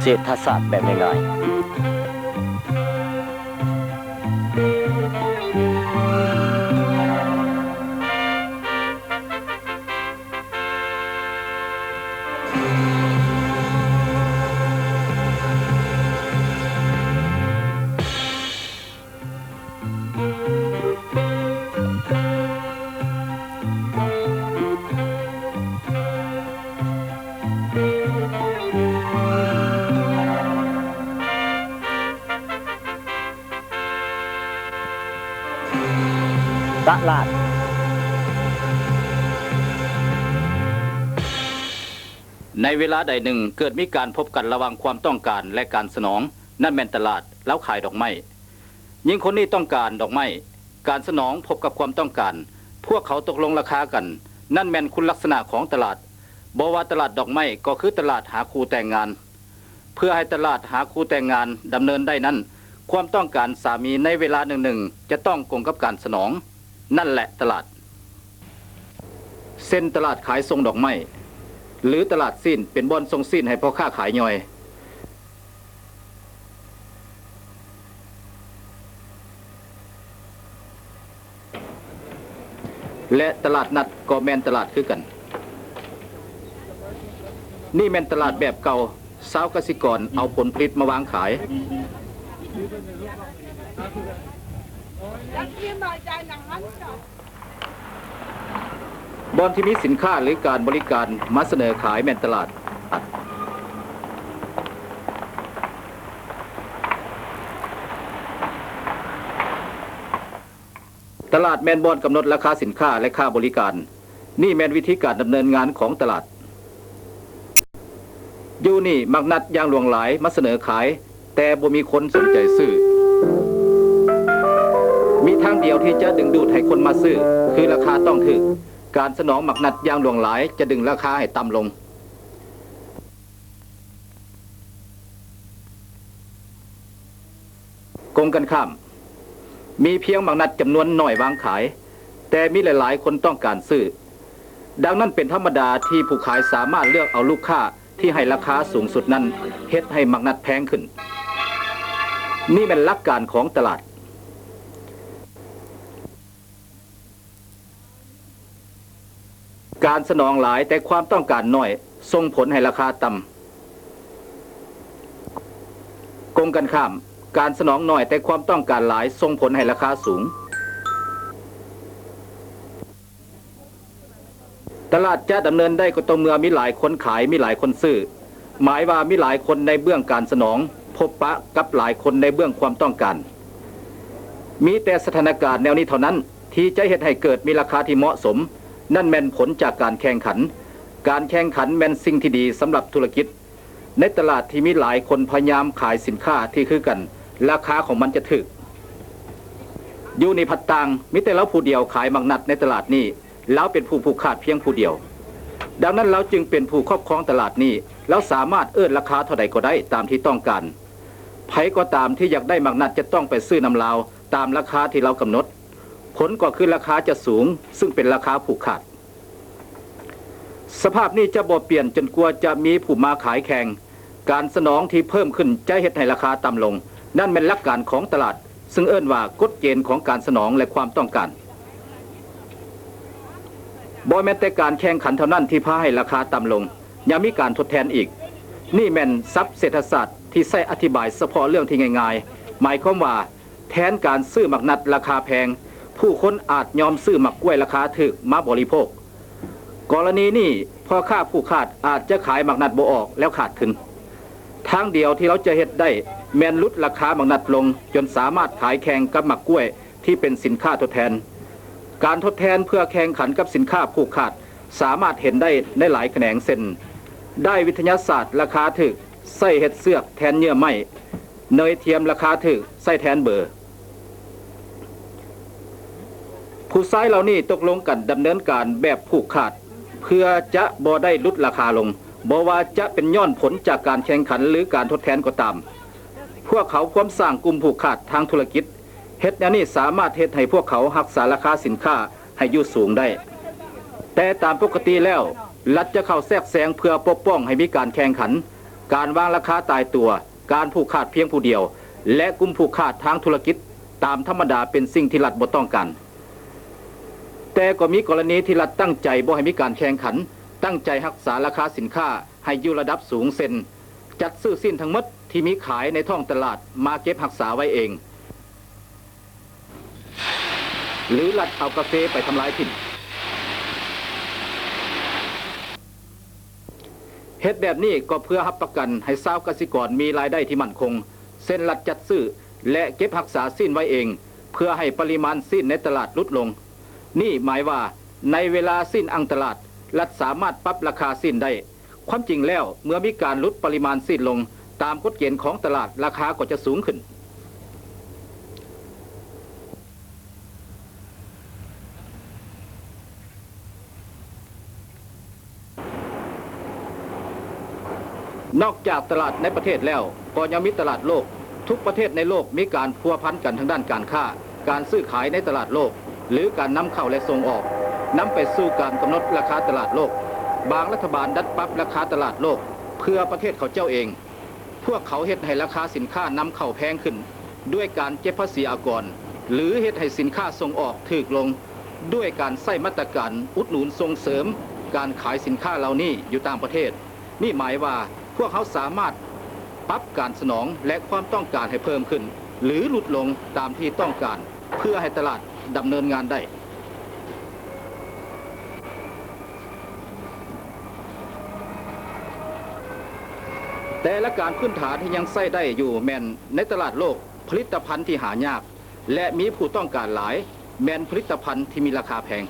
ເສດຖະສາດແບບງ່າຍໆ. ຕະຫຼາດ. ໃນເວລາໃດໜຶ່ງເກີດມີການພົບກັນລະຫວ່າງຄວາມຕ້ອງການ ແລະ ການສະໜອງ, ນັ້ນແມ່ນຕະຫຼາດ, ລາວຂາຍດອກໄມ້. ຍິ່ງຄົນນີ້ຕ້ອງການດອກໄມ້, ການສະໜອງພົບກັບຄວາມຕ້ອງການ, ພວກເຂົາຕົກລົງລາຄາກັນ, ນັ້ນແມ່ນຄຸນລັກສະນະຂອງຕະຫຼາດ. ບໍ່ວ່າຕະຫຼາດດອກໄມ້ກໍຄືຕະຫຼາດຫາຄູ່ແຕ່ງງານ. ເພື່ອໃຫ້ຕະຫຼາດຫາຄູ່ແຕ່ງງານດຳເນີນໄດ້ນັ້ນ, ຄວາມຕ້ອງການສາມີໃນເວລາໜຶ່ງໆ ຈະຕ້ອງກົງກັບການສະໜອງ. ນັ້ນແຫຼະຕະຫຼາດ. ເຊັ່ນ ຕະຫຼາດຂາຍສົ່ງດອກໄມ້ ຫຼື ຕະຫຼາດຊີ້ນ ເປັນບ່ອນສົ່ງຊີ້ນໃຫ້ພໍ່ຄ້າຂາຍຍ່ອຍ. ແລະ ຕະຫຼາດນັດກໍແມ່ນຕະຫຼາດຄືກັນ. ນີ້ແມ່ນຕະຫຼາດແບບເກົ່າ, ຊາວກະສິກອນເອົາຜົນຜະລິດມາວາງຂາຍ. ບ່ອນທີ່ມີສິນຄ້າ ຫຼື ການບໍລິການມາສະເໜີຂາຍແມ່ນຕະຫຼາດ. ຕະຫຼາດແມ່ນບ່ອນກຳນົດລາຄາສິນຄ້າ ແລະ ຄ່າບໍລິການ. ນີ້ແມ່ນວິທີການດຳເນີນງານຂອງຕະຫຼາດ. ຢູ່ນີ້ມັກນັດຢ່າງຫຼວງຫຼາຍມາສະເໜີຂາຍ, ແຕ່ບໍ່ມີຄົນສົນໃຈຊື້. ມີທາງດຽວທີ່ຈະດຶງດູດໃຫ້ຄົນມາຊື້ ຄືລາຄາຕ້ອງຖືກ. ການສະໜອງມັກນັດຢ່າງຫຼວງຫຼາຍຈະດຶງລາຄາໃຫ້ຕ່ຳລົງ. ກົງກັນຂ້າມ, ມີພຽງມັກນັດຈຳນວນໜ້ອຍວາງຂາຍ, ແຕ່ມີຫຼາຍໆຄົນຕ້ອງການຊື້. ດັ່ງນັ້ນເປັນທຳມະດາທີ່ຜູ້ຂາຍສາມາດເລືອກເອົາລູກຄ້າ ທີ່ໃຫ້ລາຄາສູງສຸດນັ້ນເຮັດໃຫ້ໝາກນັດແພງຂຶ້ນ. ນີ້ແມ່ນຫຼັກການຂອງຕະຫຼາດ. ການສະໜອງຫຼາຍແຕ່ຄວາມຕ້ອງການໜ້ອຍ ສົ່ງຜົນໃຫ້ລາຄາຕ່ຳ. ກົງກັນຂ້າມ, ການສະໜອງໜ້ອຍແຕ່ຄວາມຕ້ອງການຫຼາຍ ສົ່ງຜົນໃຫ້ລາຄາສູງ. ຕະຫຼາດຈະດຳເນີນໄດ້ກໍຕໍ່ເມື່ອມີຫຼາຍຄົນຂາຍ, ມີຫຼາຍຄົນຊື້, ໝາຍວ່າມີຫຼາຍຄົນໃນເບື້ອງການສະໜອງ ພົບປະກັບຫຼາຍຄົນໃນເບື້ອງຄວາມຕ້ອງການ. ມີແຕ່ສະຖານະການແນວນີ້ເທົ່ານັ້ນ ທີ່ຈະເຮັດໃຫ້ເກີດມີລາຄາທີ່ເໝາະສົມ, ນັ້ນແມ່ນຜົນຈາກການແຂ່ງຂັນ. ການແຂ່ງຂັນແມ່ນສິ່ງທີ່ດີສຳລັບທຸລະກິດ. ໃນຕະຫຼາດທີ່ມີຫຼາຍຄົນພະຍາຍາມຂາຍສິນຄ້າທີ່ຄືກັນ, ລາຄາຂອງມັນຈະຖືກ. ຢູ່ນີ້ພັດຕ່າງ, ມີແຕ່ລາວຜູ້ດຽວຂາຍໝາກນັດໃນຕະຫຼາດນີ້, ລາວເປັນຜູ້ຜູກຂາດພຽງຜູ້ດຽວ. ດັ່ງນັ້ນລາວຈຶ່ງເປັນຜູ້ຄອບຄອງຕະຫຼາດນີ້, ລາວສາມາດເອີ້ນລາຄາເທົ່າໃດກໍໄດ້ຕາມທີ່ຕ້ອງການ. ໃຜກໍຕາມທີ່ຢາກໄດ້ໝາກນັດຈະຕ້ອງໄປຊື້ນຳລາວຕາມລາຄາທີ່ລາວກຳນົດ. ຜົນກໍຄືລາຄາຈະສູງ, ຊຶ່ງເປັນລາຄາຜູກຂາດ. ສະພາບນີ້ຈະບໍ່ປ່ຽນຈົນກວ່າຈະມີຜູ້ມາຂາຍແຂ່ງ. ການສະໜອງທີ່ເພີ່ມຂຶ້ນຈະເຮັດໃຫ້ລາຄາຕ່ຳລົງ. ນັ້ນແມ່ນຫຼັກການຂອງຕະຫຼາດ, ຊຶ່ງເອີ້ນວ່າກົດເກນຂອງການສະໜອງ ແລະ ຄວາມຕ້ອງການ. ບໍ່ແມ່ນແຕ່ການແຂ່ງຂັນເທົ່ານັ້ນທີ່ພາໃຫ້ລາຄາຕ່ຳລົງ, ຍັງມີການທົດແທນອີກ. ນີ້ແມ່ນສັບເສດຖະສາດທີ່ໃຊ້ອະທິບາຍສະເພາະເລື່ອງທີ່ງ່າຍໆ, ໝາຍຄວາມວ່າ ແທນການຊື້ໝາກນັດລາຄາແພງ, ຜູ້ຄົນອາດຍອມຊື້ໝາກກ້ວຍລາຄາຖືກມາບໍລິໂພກ. ກໍລະນີນີ້, ພໍ່ຄ້າຜູກຂາດອາດຈະຂາຍໝາກນັດບໍ່ອອກແລ້ວຂາດທຶນ. ທາງດຽວທີ່ລາວຈະເຮັດໄດ້ແມ່ນຫຼຸດລາຄາໝາກນັດລົງ ຈົນສາມາດຂາຍແຂ່ງກັບໝາກກ້ວຍທີ່ເປັນສິນຄ້າທົດແທນ. ການທົດແທນເພື່ອແຂ່ງຂັນກັບສິນຄ້າຜູກຂາດສາມາດເຫັນໄດ້ໃນຫຼາຍຂະແໜງ ເຊັ່ນ ດ້າຍວິທະຍາສາດລາຄາຖືກ ໃຊ້ເຮັດເຊືອກແທນເຍື່ອໄມ້, ເນີຍທຽມລາຄາຖືກໃຊ້ແທນເບີ. ຜູ້ຊາຍເຫຼົ່ານີ້ຕົກລົງກັນດຳເນີນການແບບຜູກຂາດ ເພື່ອຈະບໍ່ໄດ້ຫຼຸດລາຄາລົງ, ບໍ່ວ່າຈະເປັນຍ້ອນຜົນຈາກການແຂ່ງຂັນ ຫຼື ການທົດແທນກໍຕາມ. ພວກເຂົາພວມສ້າງກຸ່ມຜູກຂາດທາງທຸລະກິດ, ເຮັດແນວນີ້ສາມາດເຮັດໃຫ້ພວກເຂົາຮັກສາລາຄາສິນຄ້າໃຫ້ຢູ່ສູງໄດ້. ແຕ່ຕາມປົກກະຕິແລ້ວ, ລັດຈະເຂົ້າແຊກແຊງເພື່ອປົກປ້ອງໃຫ້ມີການແຂ່ງຂັນ. ການວາງລາຄາຕາຍຕົວ, ການຜູກຂາດພຽງຜູ້ດຽວ ແລະ ກຸ່ມຜູກຂາດທາງທຸລະກິດຕາມທຳມະດາເປັນສິ່ງທີ່ລັດບໍ່ຕ້ອງການ. ແຕ່ກໍມີກໍລະນີທີ່ລັດຕັ້ງໃຈບໍ່ໃຫ້ມີການແຂ່ງຂັນ, ຕັ້ງໃຈຮັກສາລາຄາສິນຄ້າໃຫ້ຢູ່ລະດັບສູງ ເຊັ່ນ ຈັດຊື້ຊີ້ນທັງໝົດທີ່ມີຂາຍໃນທ້ອງຕະຫຼາດມາເກັບຮັກສາໄວ້ເອງ ຫຼືລັດເອົາກາເຟໄປທຳລາຍຖິ້ມ. ເຮັດແບບນີ້ກໍເພື່ອຮັບປະກັນໃຫ້ຊາວກະສິກອນມີລາຍໄດ້ທີ່ໝັ້ນຄົງ, ເຊັ່ນລັດຈັດຊື້ ແລະ ເກັບຮັກສາຊີ້ນໄວ້ເອງ ເພື່ອໃຫ້ປະລິມານຊີ້ນໃນຕະຫຼາດຫຼຸດລົງ. ນີ້ໝາຍວ່າໃນເວລາຊີ້ນອັ້ງຕະຫຼາດ, ລັດສາມາດປັບລາຄາຊີ້ນໄດ້. ຄວາມຈິງແລ້ວ, ເມື່ອມີການຫຼຸດປະລິມານຊີ້ນລົງຕາມກົດເກນຂອງຕະຫຼາດ, ລາຄາກໍຈະສູງຂຶ້ນ. ນອກຈາກຕະຫຼາດໃນປະເທດແລ້ວ, ກໍຍັງມີຕະຫຼາດໂລກ. ທຸກປະເທດໃນໂລກມີການພົວພັນກັນທາງດ້ານການຄ້າ, ການຊື້ຂາຍໃນຕະຫຼາດໂລກ ຫຼື ການນຳເຂົ້າ ແລະ ສົ່ງອອກ, ນຳໄປສູ່ການກຳນົດລາຄາຕະຫຼາດໂລກ. ບາງລັດຖະບານດັດປັບລາຄາຕະຫຼາດໂລກເພື່ອປະເທດເຂົາເຈົ້າເອງ. ພວກເຂົາເຮັດໃຫ້ລາຄາສິນຄ້ານຳເຂົ້າແພງຂຶ້ນ ດ້ວຍການເກັບພາສີອາກອນ ຫຼື ເຮັດໃຫ້ສິນຄ້າສົ່ງອອກຖືກລົງ ດ້ວຍການໃຊ້ມາດຕະການອຸດໜູນສົ່ງເສີມການຂາຍສິນຄ້າເຫຼົ່ານີ້ຢູ່ຕ່າງປະເທດ. ນີ້ໝາຍວ່າພວກເຮົາສາມາດປັບການສະໜອງ ແລະ ຄວາມຕ້ອງການໃຫ້ເພີ່ມຂຶ້ນ ຫຼື ຫຼຸດລົງຕາມທີ່ຕ້ອງການ ເພື່ອໃຫ້ຕະຫຼາດດຳເນີນງານໄດ້. ແຕ່ລະການພື້ນຖານທີ່ຍັງໃຊ້ໄດ້ຢູ່ແມ່ນໃນຕະຫຼາດໂລກ, ຜະລິດຕະພັນທີ່ຫາຍາກ ແລະ ມີຜູ້ຕ້ອງການຫຼາຍ ແມ່ນຜະລິດຕະພັນທີ່ມີລາຄາແພງ.